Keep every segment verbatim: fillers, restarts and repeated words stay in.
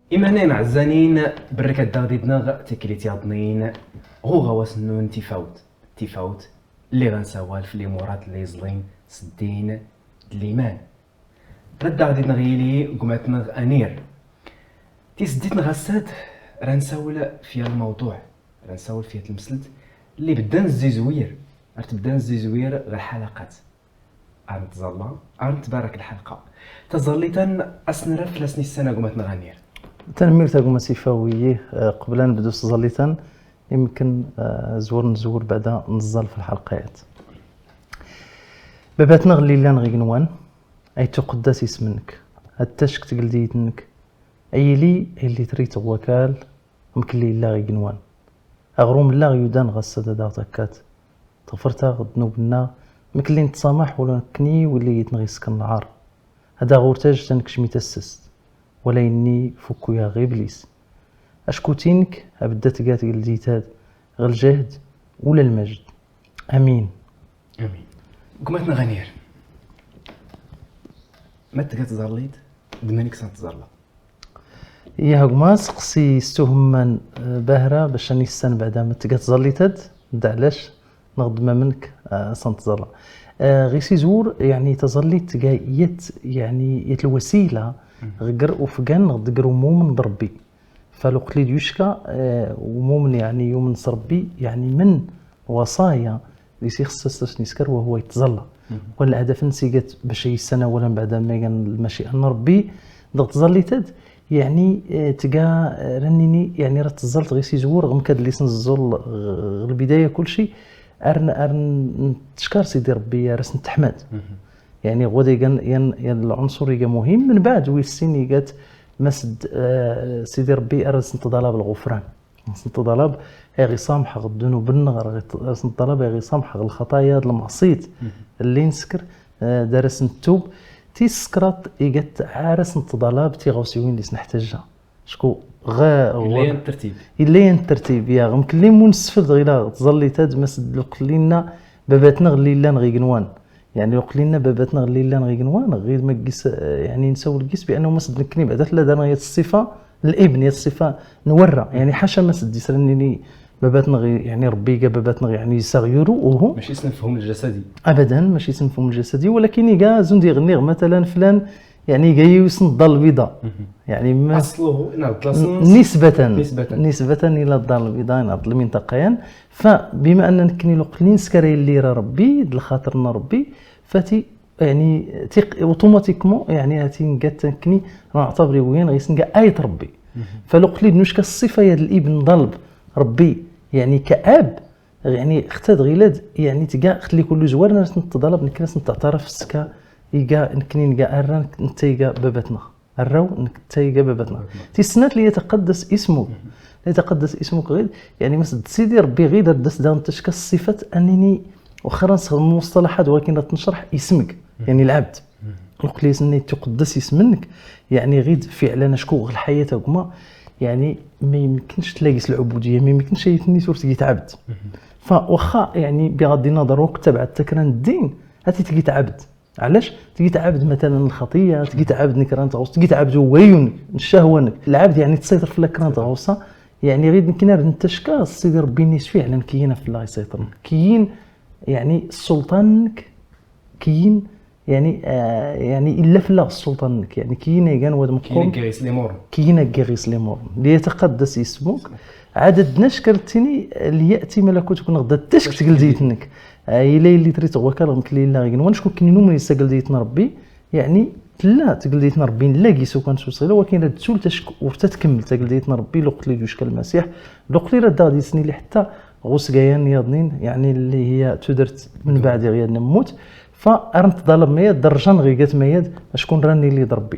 Imanen ɛezzanin, berrek ad daɣ did-neɣ tiklit yaḍnin, ɣuɣa wass-nnun tifawt, tifawt, lliɣ ansawal f limurat li ẓlin s ddin d liman. Rad daɣ did-neɣ yili gma-tneɣ Anir. Tiseddit-nneɣ ass-ad, ra nsawel f yal lmawḍuɛ, ra nsawel f yal tmeslt, li beddan zzizwir, ar tebdan zzizwir ɣer ḥalaqat. Ar nettẓalla, ar nettbarak lḥalqa. Taẓallit-a n ass n rraf fell-as nissan a gma-tneɣ Anir. Tanemmirt a gma Sifawi, eh, qbel ad nebdu s tẓallit-a, imken, eh, zwur nezwur beɛda neẓẓal f lḥalqayat. Babat-neɣ lli llan ɣ igenwan, ay tuqeddas isem-nnek, ad tacek tgeldiyt-nnek, ay ili, ay illi trit ɣ wakal, mkelli illa ɣ igenwan. Aɣrum llaɣ yudan ɣas ad adaɣ takkat. Tɣfert-aɣ ddnub-nneɣ, mkelli nettṣamaḥ ula nekkni wulli yid-neɣ yesken lɛar. Ad aɣ ur tajt ad nekcem i tassest, wala yenni fukku-yaɣ ɣ iblis. Acku tinek, abedda tga tgeldit-ad, ɣ lǧehd, ula lmajd. Amin. Amin. Gma-tneɣ Anir, ma tga tẓallit, d mani-k s nettẓalla? Yah gma, seqsi s tuhemma n, eh, bahra, bac ad nissan beɛda ma tga tẓallit-ad, d ɛlac, neɣ d ma mnek, eh, s nettẓalla. Eh, ɣis izwur, yeɛni taẓallit tga yat, yeɛni yat lwasila, ɣ ger ufgan, neɣ d ger umumen d Rebbi. Fa luqli d yucka, eh, umumen, yeɛni yumen s Rebbi, yeɛni men waṣaya, Di s ixessas s nisker wa huwa yettẓalla. Kan lehadaf-nnes iga-t bac ad yissan awal mbeɛd ma igan lmaci'a n Rebbi, dɣ tẓallit-ad, yeɛni, eh, tga, eh, ra nini, yeɛni ra teẓẓalt ɣis izwur ɣ mkad lli s neẓẓul, eh, ɣ lbidaya kulci, ar n-, ar n-, nettcekar Sidi Rebbi, ar as nettḥmad. Yeɛni ɣwad igan, yan, yan lɛunṣur iga muhim, mbeɛd wis sin iga-t mas d, eh, Sidi Rebbi ar as nettḍalab lɣufran. Ar as neṭṭalab, ay ɣ-isameḥ ɣ ddunub-nneɣ, ar as neṭṭalab, ay ɣ-isameḥ ɣ lxaṭaya d lmeɛṣit, lli nesker, eh, d ar as nettub, tis kraḍt iga-t ar as neṭṭalab tiɣawsiwin lli s neḥtaǧa. Acku ɣ-, illa yan ttertib. Illa yan ttertib, ya, ɣ mkelli mu nesfeld ɣ ila tẓallit-ad, mas d luqel-inna babat-nneɣ lli illan ɣ igenwan. Yeɛni, luqel inna babat-nneɣ lli illan ɣ igenwan, ɣid ma gis, eh, yeɛni, nsawel gis, bi annahu mas d nekkni, beɛda tella dar-nneɣ yat ṣṣifa n Libn, yat ṣṣifa n warra. Yeɛni, ḥaca mas d isra nini babat-nneɣ, yeɛni, Rebbi iga babat-nneɣ, yeɛni, yis aɣyulu, uhu. Mačči s lmefhum ljasadi. Abadan, mačči s lmefhum ljasadi, walakin iga zun d iɣenni ɣ matalan flan, yeɛni, iga yiwis n ddar lbida. Yeɛni, ma أصله، نعم، أصلاً nisbatan, nisbatan. Nisbatan ila ddar lbida, neɣ lminṭaqa-yan. Fa, bima anna nekkni luqel nesker illi ra Rebbi, d lxaṭer n Rebbi, fati, yeɛni, tiq-, automatiquement, yeɛni, hati nga nekkni, neɛtabri wiyan, ɣis nga ayt Rebbi. Fa luqel id nucka ṣṣifa-ya d Libn ḍalb Rebbi, yeɛni, ka ab, yeɛni, xtad ɣilad, yeɛni, tga, xtli kullu zwar, nas neṭṭḍalab, nekk nas neṭṭɛtaraf ska, iga, nekkni nga arran, netta iga babat-nneɣ. Arraw, netta iga babat-nneɣ. Tis snat, liyataqaddas ismuk. Liyataqaddas ismuk ɣid, yeɛni, mas d Sidi Rebbi ɣid, ad d-as daɣen tacka ṣṣifat, ad nini, wexxer ad nessexdem muṣṭalaḥat, walakin ad t-necreḥ ismuk, yeɛni lɛebd. Luqel-is nni tuqeddas isem-nnek, yeɛni ɣid fiɛlan acku ɣ lḥayat a gma, yeɛni ma yemkenc tlagis lɛubudiyya, ma yemkenc ayt-nni ur tgit ɛebd. Fa waxxa, yeɛni, bi ɣaddi naḍer wakk tabɛat takra n ddin, ad t-tgit ɛebd. Ɛlac? Tgi tɛabed matalan lxaṭiyya, tgi tɛabed nekra n tɣawsa, tgi tɛabed uwayun n ccahwa-nnek. Lɛabed, yeɛni, tessayṭer fell-ak kra n tɣawsa, yeɛni, ɣid nekkni ar netta cka, Sidi Ṛebbi-nni yesfiɛlen kiyyin fell-aɣ isayṭren. Kiyyin, yeɛni, ssulṭan-nnek, kiyyin, yeɛni, eh, yeɛni, illa fell-aɣ ssulṭan-nnek, yeɛni, kiyyin ay gan wad meqqur. Kiyyin aggiɣ-is limuṛ. Kiyyin aggiɣ-is limuṛ. Liyataqaddas ismuk. Ɛad ad d-nacek ar nettini, liya'ti malakutuk, neɣ d ad tacek tgeldiyt-nnek. Ay illa illi trid ɣ wakal ɣ mkelli illa ɣ igenwan, acku akken i numen yis tageldiyt n Ṛebbi, yeɛni tella tageldiyt n Ṛebbi, nella gis ukan s useɣla, wakin ad d-tul tacek ur ta tkemmel tageldiyt n Ṛebbi, luqli d-yucka Lmasiḥ, luqli rad daɣ d-yesnili ḥetta ɣ usgayan yaḍnin, yeɛni lli hiya tudert min baɛd iɣ yad nemmut, fa ar neṭḍalab mayad, derja nɣ igat mayad, acku nra nili d Ṛebbi.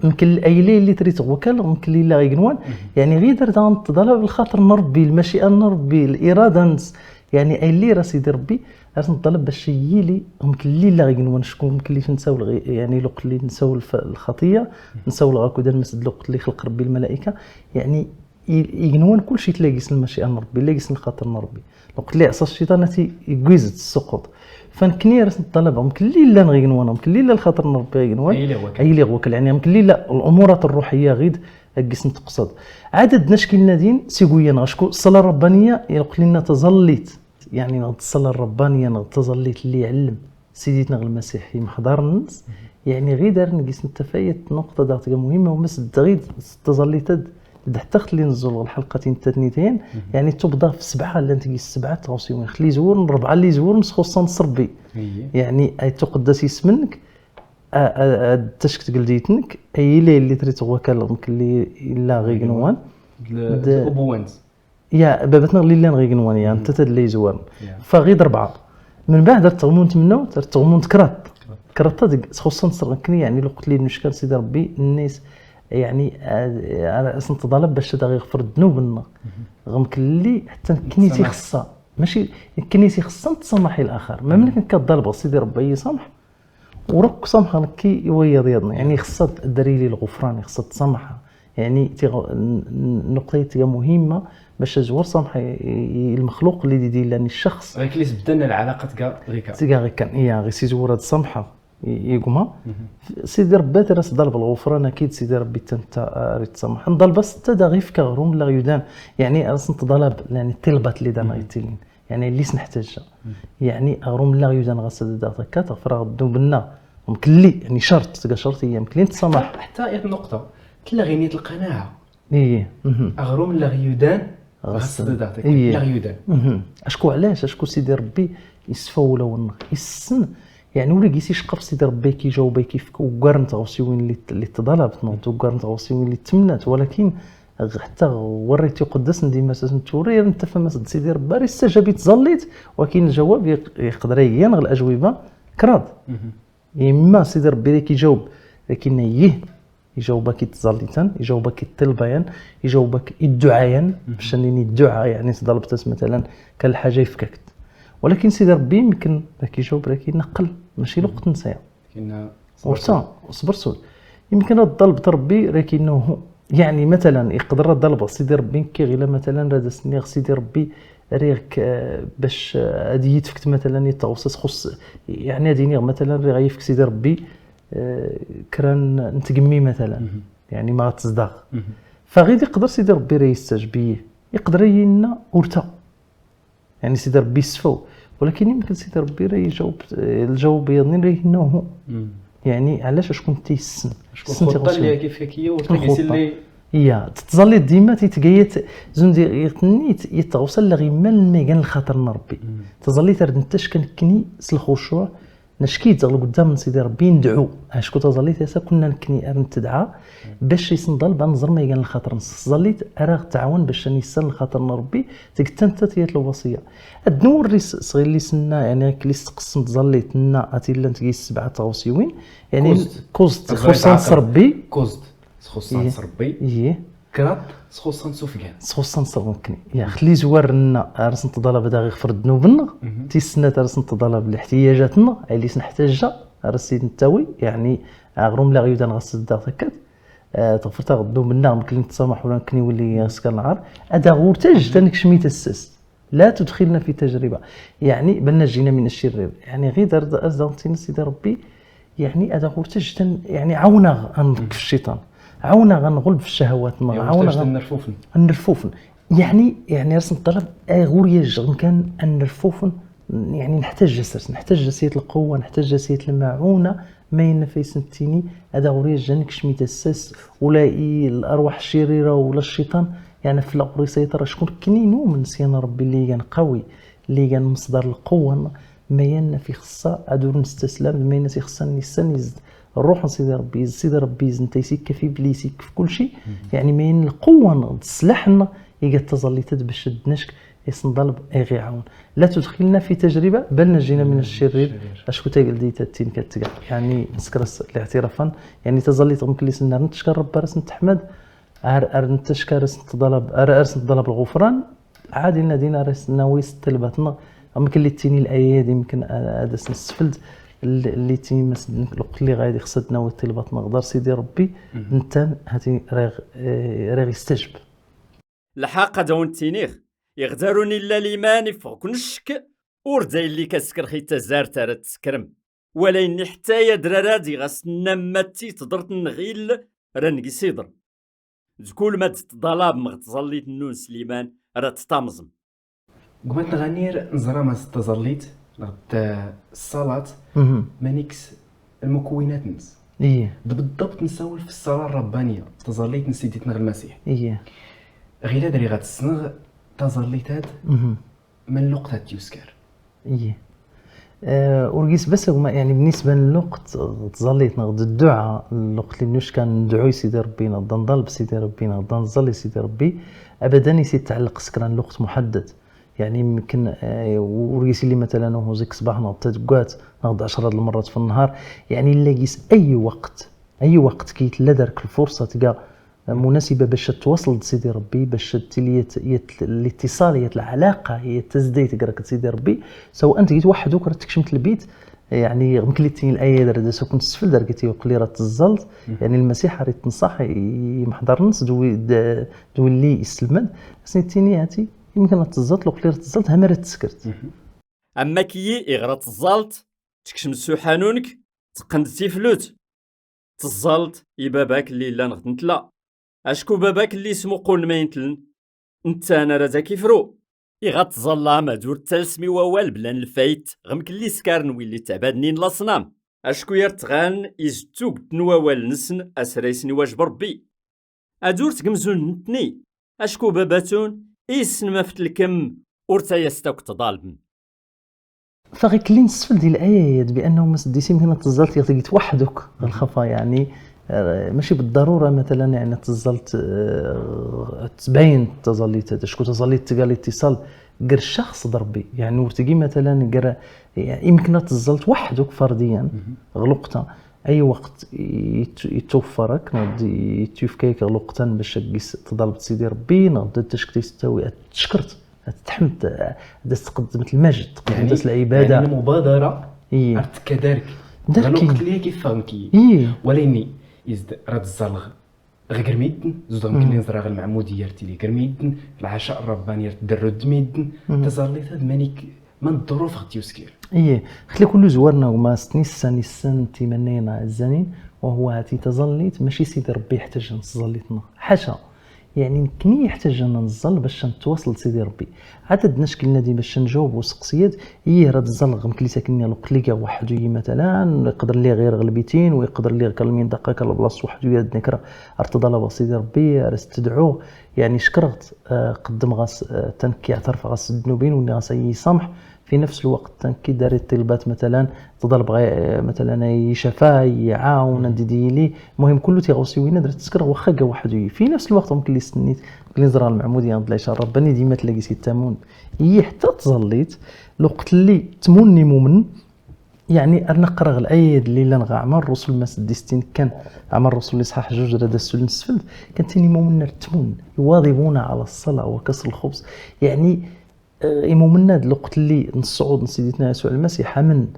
Mkel-, ay illa illi trid ɣ wakal, mkelli illa ɣ igenwan, yeɛni ɣid ar daɣen neṭḍalab lxaṭer n Ṛebbi, lmaci'a n Ṛebbi, lirada-nnes, yeɛni ay illi ra Sidi Ṛebbi, ar neṭḍalab bac yili mkelli illa ɣ igenwan, acku mkelli f nsawel ɣ-, yeɛni luqli nsawel f lxaṭiyya, nsawel ɣ akud almas d luqli xelq Ṛebbi lmalaika, yeɛni i-, igenwan kulci tella gis lmaci'a n Ṛebbi, illa gis lxaṭer n Ṛebbi. Lweqt li iɛṣa cciṭan, ad t-igwiz, ad t-issuqquḍ. Fa nekkni ara s-neṭṭalab, mkelli llan ɣ igenwan, mkelli illa lxaṭer n Ṛebbi ɣ igenwan, ay illa wakal. Ay illa wakal, yeɛni mkelli illa lumurat ṛṛuḥiyya ɣid, ad gis neṭṭeqṣad. Ɛad ad d-nackil nadin, s iguyyan, acku ṣṣala ṛṛabbaniya, lweqt li nna taẓallit, yeɛni neɣ d ṣṣala ṛṛabbaniya, neɣ d taẓallit lli iɛellem Sidi-tneɣ Lmasiḥ i yimḥḍaren-nnes, yeɛni ɣid ara ngis n tafayet n nnuqṭa daɣ tga muhimma, u ma s-, ɣid s taẓallit-ad, d ḥetta xtli neẓẓul ɣer lḥelqat n tatnitayen, yeɛni tubḍa f sebɛa, llant gis sebɛa tɣawsiwin, xtli izwuren, rebɛa lli izwuren sxuṣṣan s Ṛebbi. Yeɛni ay tuqeddas isem-nnek, a, a, a, d tackt tgeldit-nnek, ay illa illi trit ɣwakal mkelli illa ɣ igenwan. D, d ubuwant. Ya, baba-tneɣ lli llan ɣ igenwan, ya, netta tad lli izwaren. Fa ɣid rebɛa. Min baɛd, ar teɣmunt mennawt, ar teɣmunt kraḍt. Kraḍt ad sxuṣṣan s Ṛebbi, yeɛni lweqt li d-neckan Sidi Ṛebbi, nnis, yeɛni, a, a, ad s-neṭṭalab bac ad aɣ-iɣfer ddnub-nneɣ. Ɣ mkelli, ḥetta nekkni i t-ixeṣṣa. Mačči nekkni i t-ixeṣṣa, nettṣamaḥ i laxer. Ma mlek nekk ad ḍalbeɣ Sidi Ṛebbi ad yi-iṣamaḥ, ur akk samḥeɣ nekki i wayeḍ yaḍen. Yeɛni, ixeṣṣa ad d-, ad d-yili lɣufran, ixeṣṣa ad tṣamaḥ. Yeɛni, tiɣ-, n-, n-, nnuqṭa-yi tga muhimma bac ad zwar samḥ i, i, i lmexluq lli di, di llan ccexs. Ɣic li s-bdan lɛalaqa tga ɣic kan. Tga ɣic kan, iya, ɣic si zwar ad samḥeɣ i, i gma. Sidi Ṛebbi ad as-ḍalb lɣufran, akid Sidi Ṛebbi tanta, ah, ad ittṣamaḥ. Nḍalb-as netta ad aɣ-ifk aɣrum la yudan. Yeɛni, ad as-neṭḍalab, yeɛni, ṭilbat lli d-aneɣ ittilin. Yeɛni, lli s-neḥtaǧ. Yeɛni, aɣrum la yudan ɣas ad d-aɣ-takkat, ɣefraɣ ddnub-nneɣ. Mkelli, yeɛni, cert, tga cert, iya, mkelli nettṣamaḥ. Ḥetta, ḥetta i tnuqṭa, tella ɣinit lqanaɛa. Ihi. Aɣrum la yudan ɣas ad d-aɣ-takkat, la yudan. Acku ɛlac? Acku Sidi Ṛebbi isfa ulawen-nneɣ, issen. Yeɛni, ur igis icqaf Sidi Ṛebbi ad k-ijaweb, ad k-ifk ugar n tɣawsiwin lli t-, lli tḍalabet, neɣ ugar n tɣawsiwin lli ttemnat, walakin ḥetta ɣ warrit iqeddasen dima s-, asen-tura, ar netta fama-s-d Sidi Ṛebbi, ar istajab i tẓallit, wakin lǧawab yeq-, yeqder ad yeg, neɣ lajwiba, kraḍ. Imma Sidi Ṛebbi ad k-ijaweb, lakin yih, ijaweb-ak i tẓallit-an, ijaweb-ak i ṭṭilba-yan, ijaweb-ak i dduɛa-yan, bac ad nini dduɛa, yeɛni tḍalbeḍ-as, matalan, kan lḥaǧa yefka-k-tt. Walakin Sidi Ṛebbi yemken ad k-ijaweb, lakin aql, mačči lweqt n saya. Lakin, ah, ur ta, ṣber sul. Yemken ad tḍalbeḍ Ṛebbi, lakin uhu. Yeɛni, matalan, iqder ad ḍalbeɣ Sidi Ṛebbi, nekki ɣila, matalan, ad as-nniɣ, Sidi Ṛebbi, riɣ-k, eh, bac, eh, ad iyi-tefkt, matalan, i tɣawsa txuṣṣ, yeɛni, ad iniɣ, matalan, riɣ ad yefk Sidi Ṛebbi, eh, kra n, n tgemmi, matalan. Yeɛni, ma ad tezdeɣ. Fa ɣid iqder Sidi Ṛebbi ad yestajeb, ihi. Iqder ad yi-yenna, ur ta. Yeɛni, Sidi Ṛebbi yessfaw. Walakin yemken Sidi Ṛebbi ad ijaweb, eh, lǧawab yaḍnin ad yenna uhu. Yeɛni, ɛlac? Acku netta yessen. Acku yessen lxuṭṭa tiɣawsiwin. Lli ak-ifka-k-iyi, ur lxuṭṭa. Tagi s illi. Iya, tettẓallit dima, titgayat, zun di, i tnit, i tɣawsa lli ɣ immal ma igan lxaṭer n Ṛebbi. Taẓallit ar d-nettac kan nekkni s lxucuɛ, Nacki-d ɣer lqeddam n Sidi Ṛebbi, nedɛu. Acku taẓallit ass-a kunna nekkni ar nettedɛa, bac isenḍaleb ad nẓer ma igan lxaṭer-nnes. Taẓallit ara ɣ-tɛawen bac ad nissan lxaṭer n Ṛebbi, deg tanta tiyat lewṣiyya. Ad nwerri s, s ɣilli s-nna, yeɛni, akli s-teqsem tẓallit-nna, ad illan tgi sebɛa tɣawsiwin, yeɛni, kuẓt. Kuẓt, txuṣṣan s Ṛebbi. Kuẓt, txuṣṣan s Ṛebbi. Ihi. Kraḍ sxuṣṣan s ufgan. Sxuṣṣan s ufgan. Ya, xli zwar-nna, ar s-neṭḍalab ad aɣ-iɣfer ddnub-nneɣ, tis snat ar s-neṭḍalab liḥtiyajat-nneɣ, ayen i s-neḥtaǧ, ar s-id-nettawi, yeɛni, aɣrum la ɣ-yudan ɣas d-aɣ-takkat, eh, teɣfert-aɣ ddnub-nneɣ, mekli nettṣamaḥ ula nekkni wulli as-kan nɛar, ad aɣ-ur taǧǧ ad nekcem i tasa-s. La tudxilna fi tajriba. Yeɛni, bal najjina mina ccirir. Yeɛni, ɣid ar, ar s-daɣ-nttini Sidi Ṛebbi, yeɛni, ad aɣ-ur taǧǧ, yeɛni, ɛawen-aɣ ad nḍekkef cciṭan. Ɛawen-aɣ ad nɣelb f ccahawat-nneɣ. Ɛawen-aɣ ad nerfufen. Ad nerfufen. Yeɛni, yeɛni, ar s-neṭṭalab, aɣ-ur yaǧǧ amkan ad nerfufen, yeɛni, neḥtaǧ-as, neḥtaǧ-as yat lqewwa, neḥtaǧ-as yat lmaɛuna, ma yenna f asen-ttini, ad aɣ-ur yaǧǧ ad nekcem i tasa-s, ula i larwaḥ ccirira, ula cciṭan, yeɛni, fell-aɣ ur isayṭer, acku nekkni numen s yan Ṛebbi lli igan qawi, lli igan mesdar lqewwa, ma yenna f ixeṣṣa ad ur nestaslam, ma yenna s ixeṣṣa ad nissan izd Ṛṛuḥ n Sidi Ṛebbi, izd Sidi Ṛebbi, izd netta isikka f ibli, isikka f kulci, yeɛni, ma yenna lqewwa d sslaḥ-nneɣ, iga taẓallit-ad bac ad d-nack, isenḍaleb, iɣ-iɛawen. La tudxilna fi tajriba, bal najjina mina ccirir, acku tageldit-a d tin kan tga. Yeɛni, nesker-as liɛtiraf-an, yeɛni, taẓallit ɣ mekli s-nna, ar nettcekka Ṛebbi, ar s-netteḥmad, ar, ar nettcekka, ar s-neṭḍalab, ar, ar s-neṭḍalab lɣufran, ɛad inna din ar s-nawi s ṭṭilbat-nneɣ, ɣ mekli ttini l-aya-ad imken a-, ad as-nessefled l-, lli ttini mas-, lweqt lli ɣa ixeṣṣ ad nawi ṭṭilbat-nneɣ ɣer Sidi Ṛebbi, netta, hati, riɣ, eh, riɣ istajeb. Lḥaq ad awen-ttiniɣ, iɣ d arun illa liman iffeɣ-ken ccek, ur d aylli ka skerxi tazart ara teskrem. Wala inni ḥetta ya drara di ɣas tennam ma d titḍert n nɣil ra ngi sidr. D kul ma d tḍalab meɣ tẓallit n nun Sliman ra ttamẓem. Gmat nɣanir nẓra ma d taẓallit neɣ d ṣṣalat, mhm, maniks lmukawinat-nnes. Iye. D beddabt nessawel f ṣṣala ṛṛabbaniya, taẓallit n Siditneɣ Lmasiḥ. Iye. Ɣila d riɣ ad tessneɣ taẓallit-ad, mhm, ma n lweqt ad t-yusker. Iye. Eh, ur gis bas gma, يعني بالنسبة n lweqt, eh, tẓallit neɣ d dduɛa, lweqt li nucka ndɛu i Sidi Rebbi, neɣ d nḍalb Sidi Rebbi, neɣ d nẓalli Sidi Rebbi, abadan i s-itɛelleq s kra n lweqt muḥadded. يعني يمكن, eh, ur gis illi مثلا uhu zik ṣṣbeḥ neɣ d tadeggat neɣ d ɛecra d lmerrat fi nnhar, يعني illa gis ay weqt, ay weqt ki tella dark lfurṣa tga munasiba bac ad twaṣleḍ d Sidi Rebbi, bac ad tili yat, yat litisal, yat lɛalaqa, yat tazdayt ɣer-k d Sidi Rebbi, سواء أنت git waḥduk, rad tekcem lbit, يعني, mkli tin laya d rad as-akun tesfeld, rad git yuqli rad teẓẓalt, يعني, Lmasiḥ rad tenṣaḥ i, i imḥḍarn-nnes d wi-, d, d willi yesselmad, as-nitini, hati, yemken ad teẓẓalt, luqli rad teẓẓalt, ha ma rad teskert. Am akki iɣ ra teẓẓalt, tekcem s uḥanun-k, teqqen-d tiflut. Teẓẓalt i baba-k lli llan ɣ tentla. Acku baba-k lli ismuqul ma intlen, netta ara d ak-ifru. Iɣ ad tẓallam ad ur ttalsem i wawal blan lfayt, ɣ mkelli skar n willi ttabaden i n laṣnam. Acku yar tɣan izettug n wawal-nsen asraysen i wajeb Rebbi. Ad ur tgemzun nettni, acku baba-tun issen ma fetlkem ur tayast akk tḍalbem. Faɣ ikellin sfeld i laya-ad, بأنه ma s-, d-isimkin ad teẓẓalt iɣ tegit waḥduk ɣ lxafa, يعني, eh, mačči بالضرورة, مثلا, يعني, ad teẓẓalt, eh, tbayen taẓallit-ad, acku taẓallit tga litisal ɣer ccaxṣ d Rebbi, يعني, ur tgi, مثلا, ɣer, يعني, imken ad teẓẓalt waḥduk فرديا ɣ lweqt-a, ay weqt yet-, yettweffer-ak, neɣ d-, yettwefka-ak ɣ lweqt-a bac ad gis tḍalbt Sidi Rebbi, neɣ d tacekt i s-tawi ad tcekkert. Ad teḥmed, ad as-tqeddmet lmajed, tqeddmet as lɛibada. يعني المبادرة إيه. Ar tekka dark. Dark. Lweqt-nni ad k-iffeɣ nekki. إيه. Wala inni, izd rad ẓẓalleɣ ɣ ger midden, zudɣ mkelli nẓra ɣ lmeɛmudiyya ar tili ɣer midden, lɛaca ṛṛabbani ar tderru d midden, taẓallit-ad manik, ma n ḍḍuruf ɣ tyuskir. إيه. Xli kullu zwarna gma s tnissan issen timannayen ɛezzanin, وهو هاتي taẓallit, mačči Sidi Rebbi yeḥtaǧ n tẓallit-nneɣ. حاشا. يعني, nekkni yeḥtaǧ ad nẓẓal bac ad nettwaṣel d Sidi Rebbi. Ɛad ad d-nackel nadi bac ad nǧaweb useqsi-ad, ih, rad ẓẓalleɣ mkli sakin-nni lweqt lliɣ waḥdu-yi, مثلا, iqder lliɣ ɣir ɣ lbitin, u iqder lliɣ ka lmindaqa, ka leblas waḥdu-yi, ad nekra ar tḍalabeɣ Sidi Rebbi, ar as-tedɛuɣ. يعني, cekkreɣ-t, eh, qeddmeɣ-as, eh, tanekki, ɛtarfeɣ-as s ddnub-in, u nniɣ-as ad yi-isameḥ, في نفس الوقت, tanekki d-, dari ṭṭilbat, مثلا, tḍalbeɣ, eh, مثلا, ad yi-cafa, ad yi-iɛawen, ad d-idi yili. المهم, kullu tiɣawsiwin-ad rad tt-cekkreɣ, waxxa ga waḥdu-yi. في نفس الوقت, mkelli s-tenniḍ, mkelli nẓra lmeɛmudiyya d lɛica ṛṛabbani, dima tella gis ittamun. Ihi, ḥetta tẓallit, lweqt lli ttmun imumen, يعني, ar neqqar ɣ laya-ad lli llan ɣ Aɛmal Ṛṛusul, ma s-ddistin kan, Aɛmal Ṛṛusul, iṣḥaḥ juj, rad as-sul nesfeld, kan tin imumen ar ttmun, يواظبون على الصلاة وكسر الخبز. يعني, Eh, imumen-ad lweqt lli n ṣṣuɛud n Siditna Yasuɛ Lmasiḥ, amen.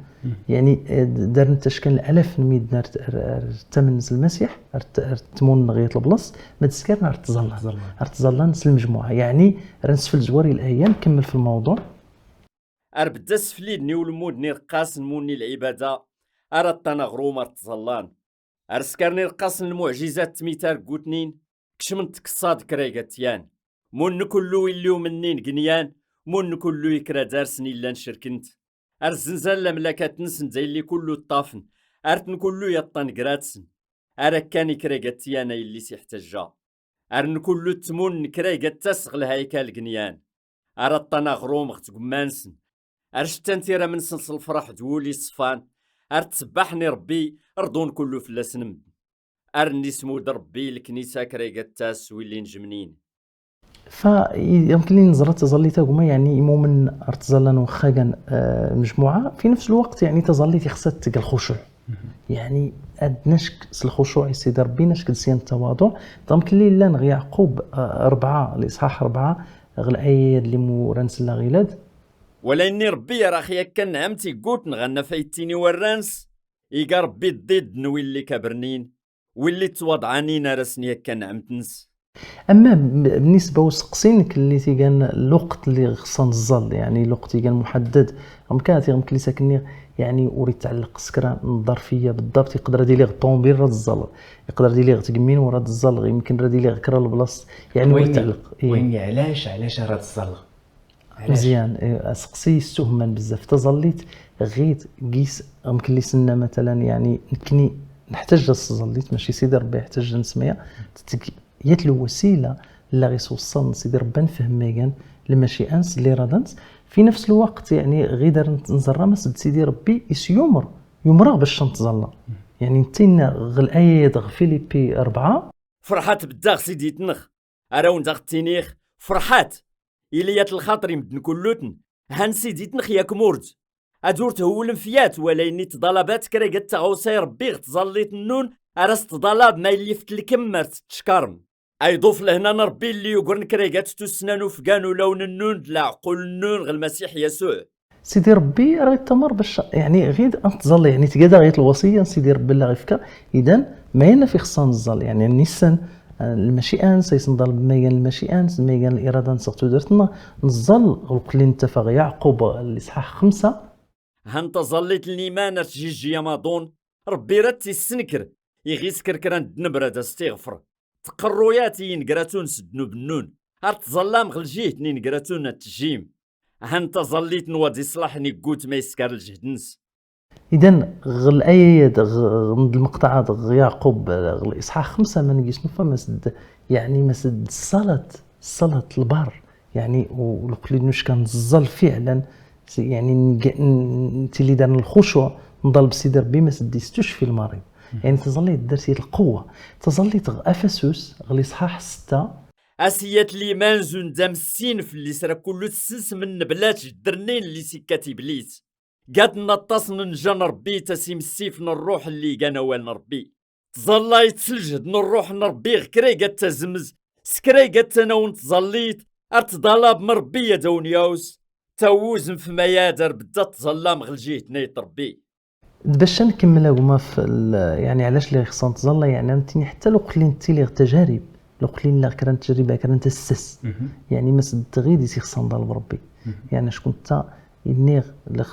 يعني, eh, d-, daren tackan n alaf n midden ar, ar, ar ttamen s Lmasiḥ, ar t-, ar ttmun ɣ yat leblas, ma d-skaren ar ttẓallan. Ar ttẓallan s lmejmuɛa. يعني, rad nesfeld zwar i laya, nkemmel f lmawḍuɛ. Ar bedda sflid n iwlemmud n ireqqasen munni lɛibada, ar aṭṭan aɣrum ar ttẓallan. Ar skaren ireqqasen lmuɛjizat tmitar n wutnin, kecmen tkeṣṣad krayga tyan. Mun kullu illi umennin genyan, mun kullu ikra darsen illan cerken-t. Ar zzenzal lamlakat-nsen d aylli kullu ṭṭafen, ar ten kullu yaṭṭan gratsen. Ar akkan ikrayga tyan aylli s iḥtajja. Ar n kullu ttmun n krayga ttas ɣ lhaykal genyan. Ar aṭṭan aɣrum ɣ tgemma-nsen. Ar cettan tiram-nsen s lefraḥ d wul iṣfan. Ar ttebbaḥen i Rebbi, rḍun kullu fell-asen medden. Ar n ismu d Rebbi, leknisa krayga ttas willi n jemnin. Fa, i-, yemken i neẓra taẓallit aguma, يعني, imumen ar ttẓallan waxxa gan, eh, lmejmuɛa, في نفس الوقت, يعني, taẓallit ixṣa-tt teg lxucuɛ. يعني, ad nacek s lxucuɛ i Sidi Rebbi, nacek d syan tawaḍuɛ. Dɣa mkelli llan ɣ Yeɛqub, eh, rebɛa, liṣḥaḥ rebɛa, ɣ laya-ad lli mu ra nsel aɣilad. Wala inni Rebbi yarax yakkan nɛemt iggut nɣ annaf ay ttini warran-s, iga Rebbi ddid n willi kabernin, willi ttwaḍɛanin ar asen yakkan nɛemt-nnes. اما بالنسبه وسقسينك اللي تيقان الوقت اللي خصنا نزل، يعني الوقت تيقان محدد، رغم كان تيغم كلي ساكني، يعني وريت تعلق سكران الظرفيه بالضبط، يقدر يدير لي الطوموبيل راه الزلق، يقدر يدير لي تقمين وراه الزلق، يمكن راه يدير لي كرا البلاص، يعني وريت تعلق. إيه. وين علاش علاش راه الزلق؟ مزيان. إيه، سقسي يستهمن بزاف. تزليت غير قيس، يمكن لي سنة مثلا، يعني نكني نحتاج الزليت، ماشي سيدي ربي يحتاج نسمية. يات الوسيلة اللي غيسوصل سيدي ربي نفهم ميغان لماشي انس اللي رادنت. في نفس الوقت يعني غير دار نزرة ما سد سيدي ربي يسيومر يمرغ باش نتزلى. يعني نتينا غ الآية دغ فيليبي أربعة. فرحات بداغ سيديتنخ، أراون داغ تينيخ، فرحات. إليات الخاطر يمدن كلوتن، هان سيديتنخ ياك مورد. أدور تهولن فيات ولا إني تضالبات كريقة تغوصي ربي غتزليت النون، أراس تضالب ما إلي فتلكم مرت تشكرم. أيضوف لهنا ربي اللي يقرن كريقة تسنانو فقانو لون النون دلا عقول النون غ المسيح يسوع. سيدي ربي راه يتمر باش يعني غير انتظر، يعني تقادر غير الوصيه سيدي ربي لا غيفكا. اذا ما هنا في خصنا نزل يعني نيسان، آه، المشيئه نسيس نضل ميغان المشيئه نس ميغان الاراده نسغتو درتنا نزل غلق لي نتفق يعقوب الاصحاح خمسة. هانت ظليت الايمان تجيجي يا ماضون، ربي راه تيسنكر، يغيس كركران الذنب راه استغفر، تقرويات ينقراتون سدنو بالنون، ارت ظلام غلجيه تنين قراتون التجيم. هانت ظليت نوادي صلاح نيقوت ما يسكر الجهدنس. اذا غل اياد غ- غ- المقطع هذا غ يعقوب غ الاصحاح خمسة ما نقيس نفهم ما سد، يعني ما سد الصلاه، الصلاه البار، يعني ولقلي نوش كان الزل فعلا. سي- يعني نق- ن- انت اللي دار الخشوع نضل بسيدي ربي ما سديستوش في المريض. يعني تظلي درتي القوه، تظلي تغ افسوس غ الاصحاح ستة. اسيات ليمان زون دام السين في اللي سرا كله تسنس من بلات جدرنين اللي سكات ابليس. قاد نطاس ننجن ربي تسيمسيف نروح اللي قانا وال ربي. تظليت سلجد نروح نربي غكري قد تزمز، سكري قد تناون تظليت، ارتضلاب من ربي يا داون ياوس. تاوزن في ميادر بدا تظلام غلجيه نيت ربي. باش نكمل هما في ال- يعني علاش اللي خصنا نتظلى، يعني فهمتيني، حتى لو قلت لي انت لي تجارب، لو قلت لي لا كرا تجربه كرا تسس، يعني ما سد غير دي خصنا نضل بربي. يعني شكون انت ينيغ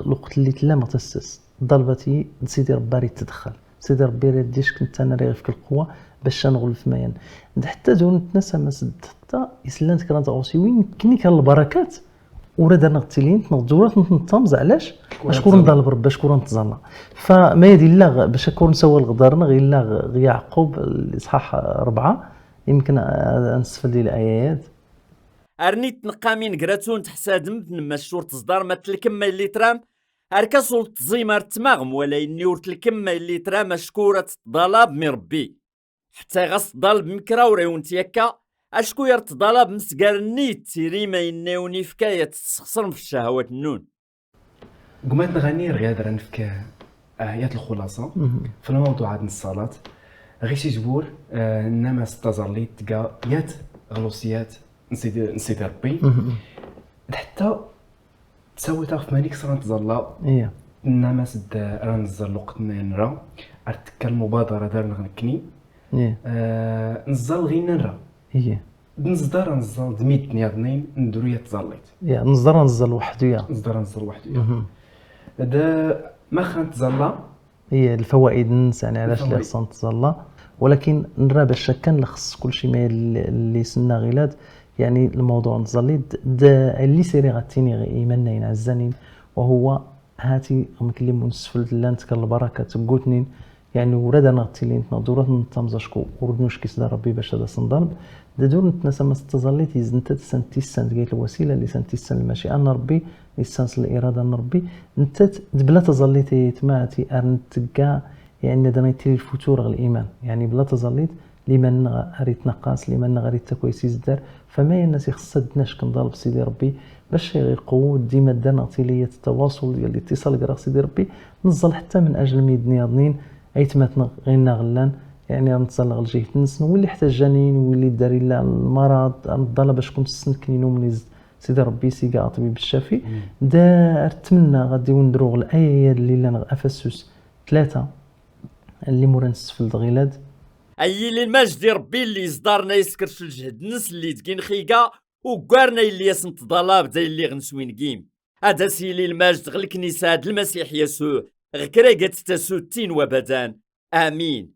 لو قلت لي لا ما تسس ضربتي سيدي ربي راه تدخل، سيدي ربي راه ديش كنت انا راه في القوه باش نغول في ميان. حتى دون نتنسى ما سد حتى يسلانت كرا تغوصي وين كني كان البركات. ورد انا غتيلين تنغدورات نتنطمز علاش؟ باش كون نضال بربي باش كون نتزالا. فما يدي لا غ- باش كون نسوى الغدار نغ الا غ- غ يعقوب الاصحاح أربعة. يمكن آه، نستفد لي الايات. ارنيت نقامين قراتون تحسادم نمشور تصدار ما تلكم ما اللي ترام. اركا صول تزيمار تماغم ولا اني ورت لكم ما اللي ترام مشكوره تضالاب من ربي. حتى غاس ضال بمكرا وريون تيكا، اشكو يرت ضالاب مسقار نيت تيري ما ينيوني فكايه تسخسر في الشهوات النون. قمات نغني رغياد رنفك. آه، يات الخلاصة في الموضوع هاد الصلاة. غير شي جبور، آه، نما ستازاليت تقا يات غلوصيات نسيدي، نسيدي ربي. حتى تسويت في مانيك صرا نتزلا. إيه. نما سد راه نزل الوقت نرا. ارتكا المبادرة دار نغنكني. إيه. آه، نزل غير نرا. إيه. نزدار نزل دميت نياضنين ندرو يتزليت. يا نزدار نزل وحدو يا. نزدار نزل وحدو يا. دا ما خان تزلا. هي الفوائد ننسى يعني علاش اللي خصنا نتزلا. ولكن نرى باش كان لخص كل شيء ما اللي سنا غيلاد. يعني الموضوع نتزلي د-، د-، اللي سيري غاتيني غي ايماننا ينعزانين. وهو هاتي غمكلي منسفل لانت كالبركة تقوتنين. يعني وراد انا غتيلين تنظرات نتامزا شكو وردنوش كيس دا ربي باش هذا صندالب. دا دور نتناسى ما ستظليت يزنت تسان تيسان تقيت الوسيلة اللي سان تيسان المشيئة ان ربي يسانس الإرادة ان ربي. نتت دبلا تظليت يتماتي ارنت تقا. يعني دا نيتي الفتور غ الايمان، يعني بلا تظليت الايمان نغ اريت نقاس، الايمان نغ اريت تكويسي زدار. فما الناس يخصدناش كنضرب سيدي ربي باش يقود ديما دانا تيلية التواصل ديال الاتصال كرا سيدي ربي. نزل حتى من اجل ميدني اظنين ايتماتنا غينا غلان. يعني نتصل غلجيه تنس نولي حتى جانين نولي داري لا المرض نضل باش كنت سنكني نوم نزد سيدي ربي سيقا طبيب الشافي. دا ارتمنى غادي وندروغ الايه اللي لنا افسس ثلاثة اللي مورا نسفل غيلاد. Ay yili lmajd i Ṛebbi lli iẓḍaren a yeskerc lǧehd-nnes lli deg-i nxiga, ugar n ay lli asen-tḍalab d ay lliɣ neswingim. Ad as-yili lmajd ɣ leknisa d lmasiḥ Yasuɛ, ɣ kra gat tasut tin wabadan. Amin.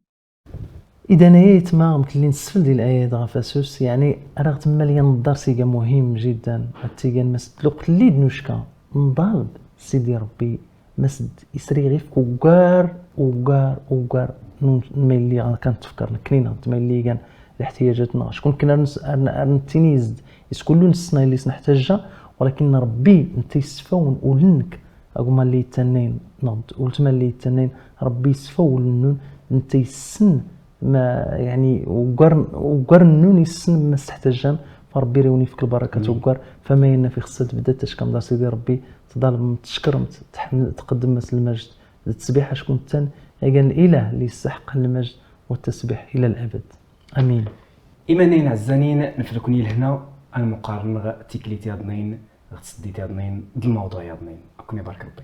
Idan ay aytma mkelli nessefeld i laya-d ɣef asus, yeɛni ara ɣ-temmal yan ddars iga muhim jiddan, ad tigan mas d luqlid nucka, nḍalb Sidi Ṛebbi, mas d isri ɣif ugar, ugar, ugar, n ma yelli kan tefkar nekkni neɣ d ma yelli igan leḥtiyajat-nneɣ. Acku nekkni ar nes-, ar n-, ar nettini is-d, is kullu nessen illi s-neḥtaǧǧa, walakin Ṛebbi nta yesfawen ul-nnek, agma lli yettannayen, neɣ d ultma lli yettannayen, Ṛebbi yesfa ul-nnun, nta yessen ma, yeɛni, ugar, ugar nnun yessen ma s-teḥtaǧǧam, fa Ṛebbi ira wen-yefk lbaraka ugar, fama yenna fi xessa tbeddat tackamḍa Sidi Ṛebbi, tḍalbem, tcekkrem, tḥemd-, tqeddmem-as lmajd d ttesbiḥ, acku ntan igan lilah lli yesseḥqen lmajd wa ttesbiḥ ila labad. Amin. Imanin ɛezzanin, neflukni lehna, ad nmuqarn ɣ tiklit yaḍnin, ɣ tseddit yaḍnin, d lmawḍuɛ yaḍnin. Ad ken-ibarek Ṛebbi.